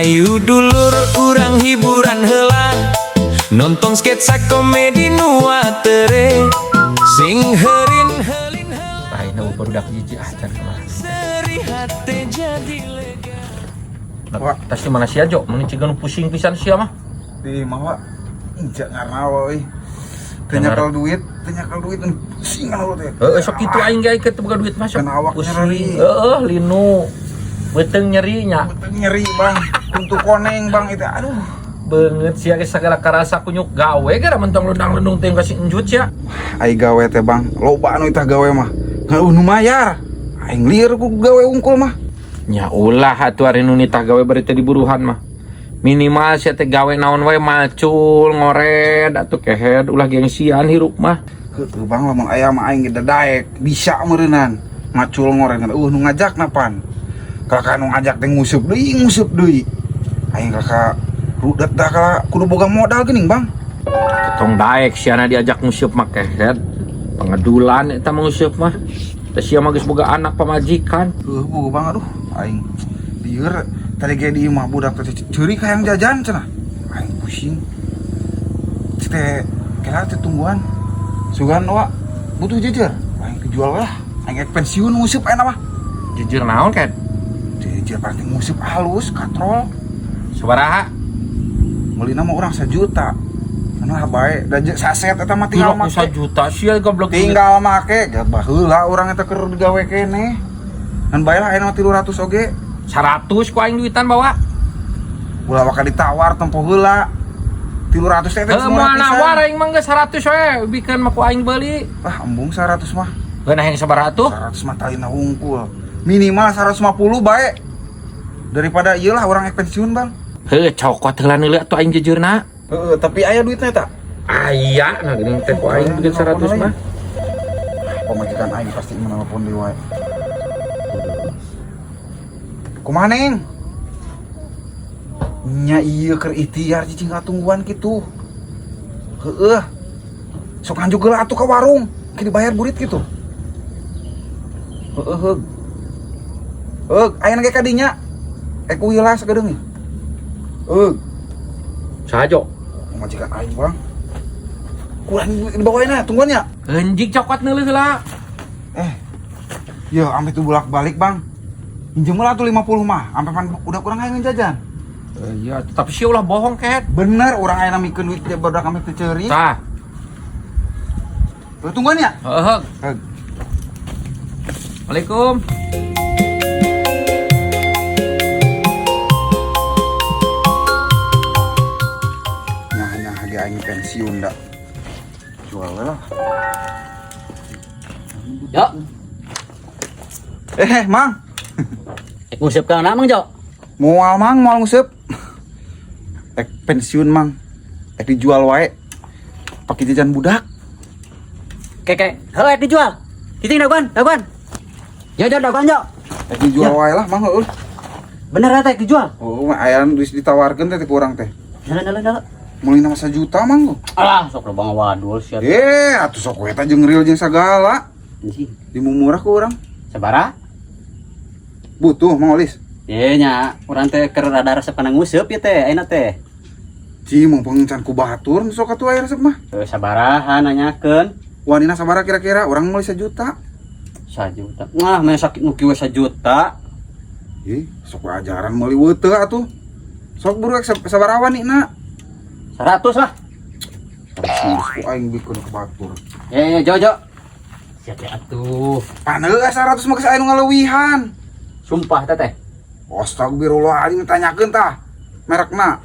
Hayu dulur, urang hiburan heula, nonton sketsa komedi nu atere. Sing heurin heulin heula. Ayeuna barudak jijik ah can kumaha. Seri hate jadi lega. Wah, tas di mana sia, Jo? Mun ciga nu pusing pisan sia mah. Di mah injak ngarna euy. Teu nyekel duit, teu nyekel duit pusing kan lu teh. Heeh, sok kitu aing ge teu boga duit mah sok. Kena awak nyeri. Heeh, linu. Beuteung nyeri nya. Beuteung nyeri, Bang. Untuk koneng, Bang, itu aduh. Beungeut sia ge sagala karasa kunyuk gawe gara mentong lundang-lundung teh kasih enjut sia. Ai gawe teh, Bang. Loba anu itah gawe mah. Ngan nu mayar. Aing lieur ku gawe unggul mah. Nya ulah atuh ari nu nitah gawe bari teh diburuhan mah. Minimal sia teh gawe naon wae, macul, ngored atuh kehed, ulah gengsian hirup mah. Heueuh, Bang, lamun aya mah aing ge dadaek bisa meureunnan. Macul ngored nu ngajak napan. Kakak nu ngajak teh nguseup deui, nguseup deui. Aing kakak rudet dah kala kudu boga modal geuning, Bang. Tong daek siana diajak nguseup mah kehed. Pengedulan eta mah nguseup mah. Teh sia mah geus boga anak pamajikan. Heuh, boga, Bang, aduh aing lieur tadi ge di imah budak teh ceurik hayang jajan cenah. Aing pusing. Teh kira teh tungguan. Sugan wa butuh jejer. Aing kejual lah. Aing ek pensiun nguseup ayeuna mah. Jujur naon kehed? Jejer pasti nguseup halus katrol. Sabaraha? Meulina mah urang 1 juta. Karena bae da saset eta mah tinggal Tinggal make. 1 juta sia goblok. Tinggal make, gak baheula urang eta keur digawe keneh. Ngan bae lah ayeuna mah 300 oge. 100 ku aing duitan bawa. Ulah waka ditawar tempo heula. 300 teh teh Heuh, murah moal pisan. nawar aing mah geus 100 we, bikeun mah ku aing beuli. Ah, embung 100 mah. Heuh, nah yang sabaraha tuh? 100 mah talina hungkul. Minimal 150 bae. Daripada ieu lah urang ek pensiun, Bang. Heuh, cokot heula neuleuh atuh aing jujurna. Heeh, tapi aya duitnya tak? Aya, nah geuning teh ku aing bikin 100 mah. Pamajikan aing pasti menelpon deui wae. Kumaha, Neng? Nya ieu keur ikhtiar cicing tungguan kitu. Heeh. Sok nganjuk heula atuh ka warung, ke dibayar burit kitu. Heeh, heug. Heug, aya ge ka dinya. Ek uila sagedeung. Heug, Saha, Jo? Pamajikan aing, Bang. Kurang dibawain tungguan ya. Enjing cokot neuleuh heula. Eh, ya ampe tuh bolak-balik, Bang. Minjem lah tuh 50 mah, ampe pan udah kurang hayang jajan. Iya, tapi sia ulah bohong kehed. Bener, urang aya mikeun duit dia barudak ampe teu ceurik. Tah, Tuh tungguan ya. heeh. Heug. Assalamualaikum. Nyah nyah ge aing pensiun dah. Jual we lah. Jo, Eh, Mang. ek nguseup ka Mang Jo. Moal, Mang, moal nguseup. Ek pensiun, Mang. Ek dijual wae. Pakai jajan budak. Keke, heuh ek dijual. Cicing dagoan, dagoan. Jo jo dagoan Jo. Ek dijual Ya. wae lah, Mang, heueuh. Bener eta ek dijual. Oh, mah aya nu ditawarkeun teh ku urang teh. Jalan jalan jalan. Meulina mah 1 juta, Mang. Alah, sok loba ngawadul sia. Eh, atuh sok we eta jeung real jeung sagala. Anjing. Dimumurah ku urang. Sabaraha? Butuh, Mang Olis. Ye nya, urang teh keur rada resep kana nguseup ieu teh, ayeuna teh. Ci, mumpung can ku batur sok atuh aya resep mah. Heuh, sabaraha nanyakeun? Wanina sabaraha kira-kira? Urang meuli 1 juta. 1 juta. Wah, mah sakit nu kieu 1 juta. Ih, sok we ajaran meuli weuteuh atuh. Sok buru ek sabaraha wanina? 100 lah. Geus ku aing bikeun ke batur. Ye ye Jo Jo. Siap ya atuh. Paneul 100 mah geus aya nu ngaleuwihan. Sumpah teh teh. Astagfirullahaladzim, tanyakeun tah merekna.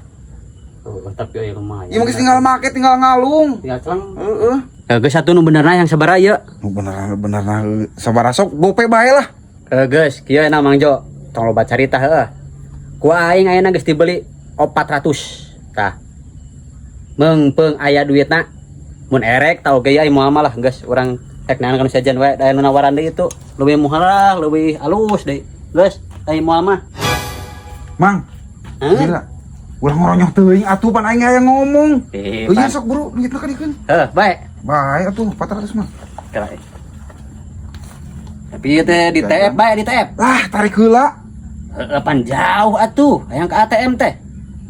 Oh, tapi euy lumayan. Ieu mah geus tinggal make, tinggal ngalung. Tinggal celeng. Heeh. Geus satu nu benerna yang sabaraha ieu? Nu bener bener sabaraha sok gope bae lah. Geus, kieu na Mang Jo. Tong loba carita heuh. Ku aing ayeuna geus dibeli 400. Tah. Meungpeung aya duitna. Mun erek tau ge aing moal mah lah geus urang rek neangan kana sajan we da nu nawaran deui itu leuwih murah, leuwih alus deui. Geus, aing moal mah. Mang, Hah? gila. Ulah ngoronyoh teuing atuh pan aing hayang ngomong. Eh, Euy pan. sok buru duitna ka dikeun. Heuh, bae. Bae atuh 400 mah. Kela. Tapi ieu teh di TF bae di TF. Lah, tarik heula. Heeh, pan jauh atuh, hayang ke ATM teh.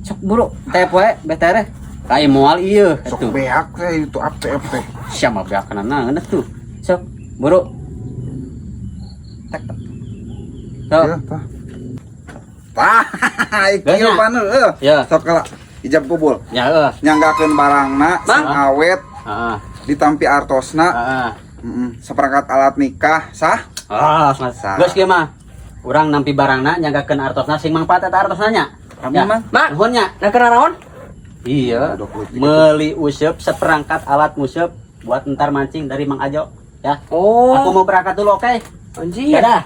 Sok buru, teh poe betere. Kai moal ieu Sok atuh. Beak teh itu ATM teh. Siapa beak kana naon atuh. Sok buru. Tek tek. Sok. Ya, tah. Tah, Geus ieu nya? Pan heueuh. Ya. Sok kala ijab kubul. Ya heueuh. Nyanggakeun barangna sing awet, ditampi artosna, heeh, seperangkat alat nikah sah. Ah, mas. Sah. Geus kieu mah. Urang nampi barangna, nyanggakeun artosna, sing mangpaat eta artosna nya. Kami Ya. mah. Mak. Nuhun nya. Nah, kena naon? Iya. Udah kulit. Meuli useup, seperangkat alat nguseup buat ntar mancing dari Mang Ajo ya. Oh. Aku mau berangkat dulu, oke? Anjir. Dadah.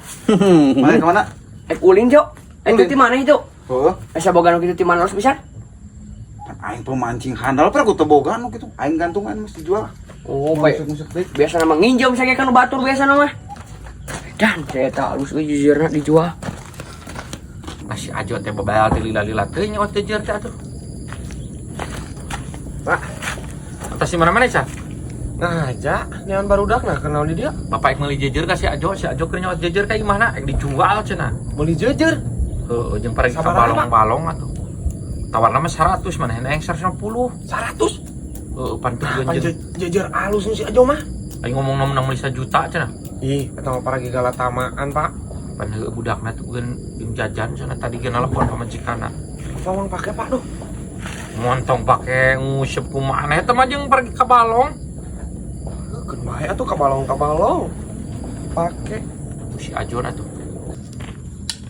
Mana kemana? Eh, ulin, Jo. Eh, itu Ulin. ti mana itu? Heuh. Asa boga nu kitu ti mana alus pisan? Pan aing pemancing handal, pernah ku teu boga nu kitu. Aing gantungan mesti jual. Oh, baik. Nguseup deui. Biasa nama nginjem saya kan batur biasa nama. Dan saya tak halus euy jujurna dijual. Masih Ajo teh bebal teh lila-lila teh nyawa teh jer teh atuh. Pak. Atas di mana-mana Sa? Nah, ja, nean barudak nah kenal di dia. Bapak ek meuli jejer ka si Ajo, si Ajo keur nyawa jejer ka imahna ek dijual cenah. Meuli jejer. Heeh, jeung paragi ka Sabaraha, Pak? balong-balong atuh. Tawarna mah 100, manehna yang 150. 100. Heeh, pan teu Pan genjen. jejer alus nu si Ajo mah. Aing ngomong menang meuli 1 juta cenah. Ih, eta mah paragi galatamaan, Pak. Pan heueuh budakna tuh geun jeung jajan cenah, tadi geun nelpon pamajikanna. Apa mang pake, Pak, duh? Montong pake nguseup kumaha eta mah jeung pergi ka balong. Keun bae atuh ka balong ka balong. Pake. Si Ajo atuh.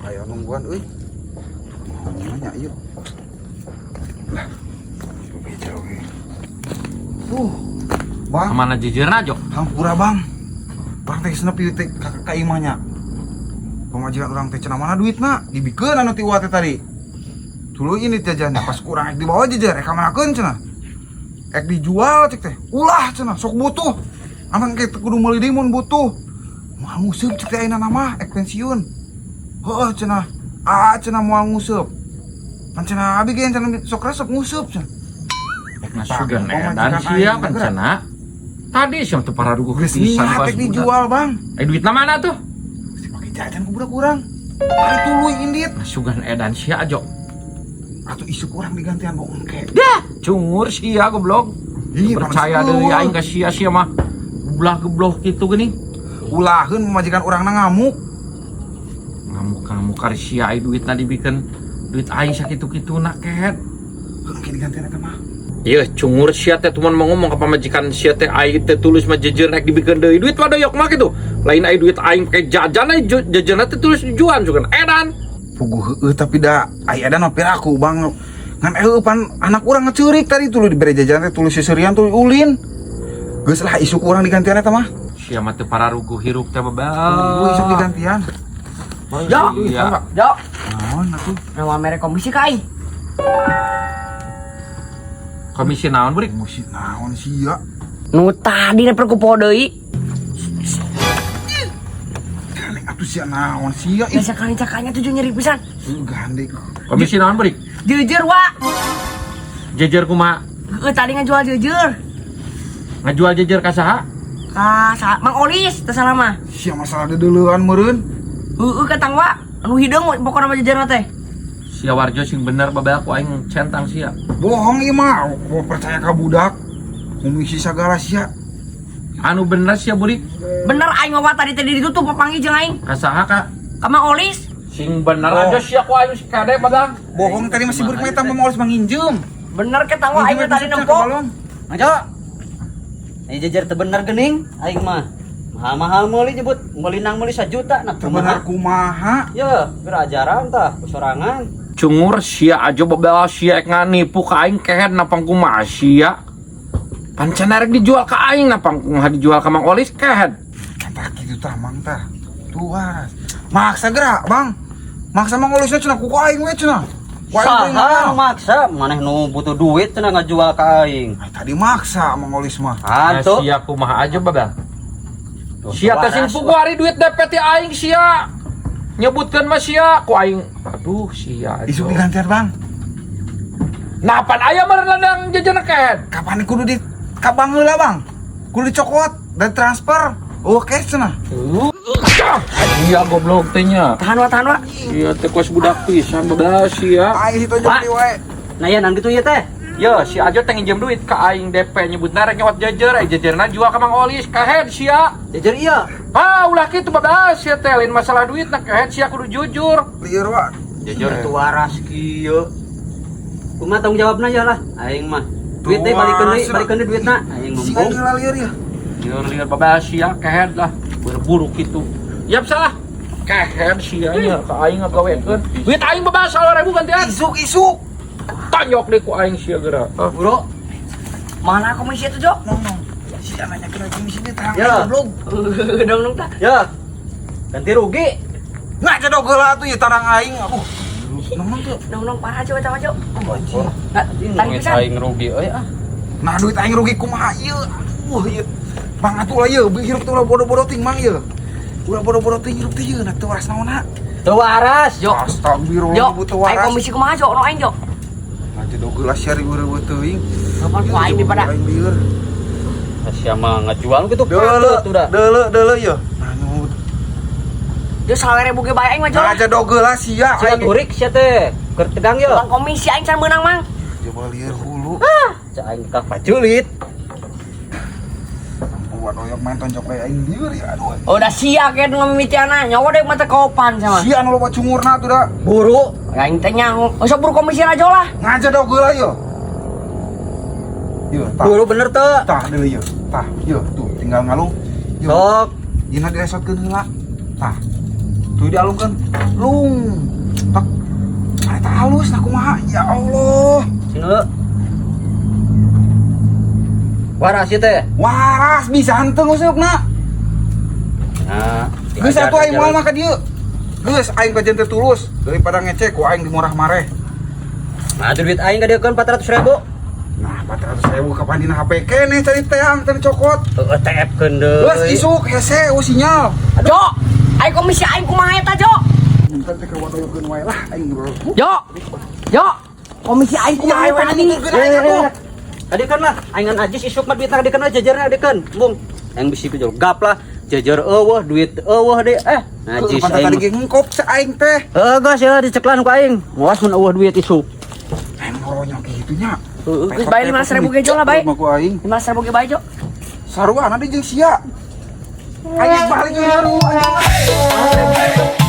Ayo nungguan euy. Mau nanya ieu. Lah. Beja oge. Bang, Kemana jejerna, Jo? Hampura, Bang. Bang teh nepi teh ka imahnya. Pamajikan urang teh cenah mana duitna? Dibikeun anu ti teh tadi. Tuluy ini jajannya pas kurang ek dibawa jejer ek kamanakeun cenah. Ek dijual cek teh. Ulah cenah sok butuh. Amang ke kudu meuli deui mun butuh. Moal nguseup cek teh ayeuna mah ek pensiun. Heueuh cenah. Ah cenah moal nguseup. Pan cenah abi ge cenah sok resep nguseup cenah. Nah, sugan Pamajikan edan aing sia pan geura. cenah. Tadi sia teu pararuguh Geus pisan niat pas ek budak. dijual, Bang. Eh, duitna mana tuh? Mesti pake jajan ku budak urang. Ari tuluy indit. Nah, sugan edan sia, Ajo. Atuh isuk urang digantian bohong ke. Dah, cungur sia goblok. Ih, Percaya panas. deui aing ka sia, sia mah. Blah geblok gitu geuning. Ulaheun pamajikan urangna ngamuk. Ngamuk-ngamuk ari sia ai duitna dibikeun duit aing sakitu-kituna ket. Heuh ke digantian eta mah. Iya, cungur sia teh tuman mau ngomong ke pamajikan sia teh aing teh tulus mah jejer rek dibikeun deui duit mah doyok mah kitu. Lain ai duit aing pake jajan ai jajanna teh tulus dijual juga edan. Puguh heueuh, tapi da ai edan mah piraku, Bang. Ngan eueuh pan anak urang ngeceurik tadi tuluy dibere jajan teh tuluy seuseurian tuluy ulin. Geus lah isuk urang digantian eta mah. Sia mah teu pararuguh hirup teh bebal. Tunggu isuk digantian. Jo, Iya. Jo, Naon atuh? nawa mere komisi ka aing. Komisi naon, Burik? Emosi naon sia? Nu tadi na perkupo deui. Gandeng atuh sia naon sia? Ih, Biasa kali cakanya tujuh nyeri pisan. gandeng. Komisi naon, Burik? Jujur, Wak. Jejer kumaha? Heueuh, tadi ngajual jujur. Ngajual jejer ka saha? Ka Mang Olis, teu salah mah. Sia masalah deuleuan meureun. Heueuh katang, Wak. Anu hideung pokona mah jejerna teh. Sia Warjo sing bener babel ku aing centang sia. Bohong ieu mah, mau percaya ka budak. Ngumisi sagala sia. Anu bener sia, Burik? Bener aing mah, Wak, tadi teh ditutup papanggih jeung aing. Ka saha ka? Ka Mang Olis. Sing bener Oh. aja sia ku aing si kade badang. Bohong tadi masih burik mah eta mah mau manginjem. Bener ketang, Wak, aing mah tadi nempo. Mang Jo. Ini jejer teu bener geuning aing mah. Mahal-mahal meuli nyebut meuli nang meuli 1 juta nah. Bener kumaha? Ya, berajaran tah sorangan. Cungur sia aja babel sia ek nganipu ka aing kehed napang kumaha sia. Pancen rek dijual ka aing napang kumaha dijual ka Mang Olis kehed. Tah kitu tah mang tah. Tuh waras. Maksa gerak, Bang. Maksa Mang Olisna cenah ku aing we cenah. Ku aing paling Saha mahal. nu maksa? Maneh nu butuh duit cenah ngajual ka aing. Ay, tadi maksa Mang Olis mah. Hantu. Sia kumaha aja babel. Tuh, Sia teh sing waras. puguh ari duit DP ti aing sia. Nyebutkeun mah sia ku aing. Aduh sia. Isuk digantian, Bang. Nah, pan aya meureun ladang jajan kehed. Kapan kudu di kabang heula, Bang? Kudu dicokot dan transfer. Oh, cash cenah. Iya goblok teh nya. Tahan wa, tahan wa. Iya teh kos budak pisan bablas sia. Aing situ Pak. jadi wae. Nah ya nang gitu ya teh. Yo, si Ajo teh nginjem duit ka aing DP nyebutna rek nyewot jejer, ai jejerna jual ka Mang Olis, kahed sia. Jejer iya. Ah, ulah kitu bablas sia teh lain masalah duit nah kehed sia kudu jujur. Lieur wa. Jujur. Tuh waras kieu. Kumaha tanggung jawabna ya lah aing mah. Duit teh balikeun deui, balikeun deui duitna. Aing Si ngomong. aing lah lieur ya. Lieur lieur bablas sia kehed lah berburu kitu. Yap salah. Kehed sia nya ka aing ngagawekeun. Duit aing bablas 100.000 gantian. Isuk isuk. Tanyok deh ku aing sia geura. Ah. Bro. Mana komisi itu, Jo? Nong nong. Si anaknya kena komisi dia terang Ya. goblok. Dong dong tah. Ya. Ganti rugi. Nah cedok heula atuh ya tarang aing. Aduh. Nong nong tuh. Dong dong parah Jo eta mah, Jo. Anjing. Nah, tarik Duit pisan. aing rugi euy ah. Nah duit aing rugi kumaha ieu. Aduh ieu. Mang atuh lah ieu, hirup teh ulah bodoh-bodoh ting mang ieu. Ulah bodoh-bodoh ting hirup teh ieu, nah teu waras naonna. Teu waras. Jo. Astagfirullah Jo, ibu teu aing waras. komisi kumaha, Jo? No aing, Jo. Nah cedok heula sia riweuh-riweuh teuing. Kapan ku aing daripada Aing lieur. Sia mah ngajual gitu Deuleu, patut udah. deuleu, deuleu ieu. Nah nyut. Jo 100.000 ge bae aing mah, Jo. Nah cedok heula sia Sia aing. turik sia teh. Keur tegang yo. Tukang komisi aing can meunang, Mang. Coba lieur hulu. Cak aing ka paculit. Buat oyok main tonjok we aing lieur ya aduh. Oh, udah sia kayak ngemimitiana. Nyawa deh mata kopan sama. Sia anu loba cungurna tuh da. Buru. Aing teh nyaho. Oh, sok buru komisi aja lah. Ngajedog heula ieu. Ieu tah. Buru bener teu. Tah deuleu ieu. Tah, ieu tuh tinggal ngalung. Ieu. Sok. Dina diresotkeun heula. Tah. Tuh dialungkeun. Lung. Tek. Eta halus nah kumaha? Ya Allah. Sini lu. Waras ieu teh. Waras bisa henteu ngusupna. Nah, Geus atuh aing moal mah ka dieu. Geus aing kajen teh tulus daripada ngecek ku aing di murah mareh. Nah, duit aing ka dieu 400.000. Nah, 400.000 kapan dina HP keneh cari teang teh cokot. Heeh, TF-keun deui. Geus isuk hese eueuh sinyal. Jo, aing komisi aing kumaha eta, Jo? Entar teh kawadoyokeun wae lah aing bro. Jo. Jo, komisi aing kumaha Ya, eta aing tadi? nuturkeun aing atuh. Kadiekeun lah, aing ngan ajis isuk mah duitna kadiekeun aja jajarna kadiekeun. Bung, aing bisi ku gap lah, jajar eueuh, duit eueuh deui. Eh, najis Pantat aing. tadi ge ngengkop cek aing teh. Heuh, geus ya diceklan ku aing. Moas mun eueuh duit isuk. Aing ronyok kitu nya. Heeh, geus bae 500.000 ge Jo lah bae. Mah ku aing. 500.000 ge bae, Jo. Sarua di jeung sia. Aing balik jeung sarua anjing.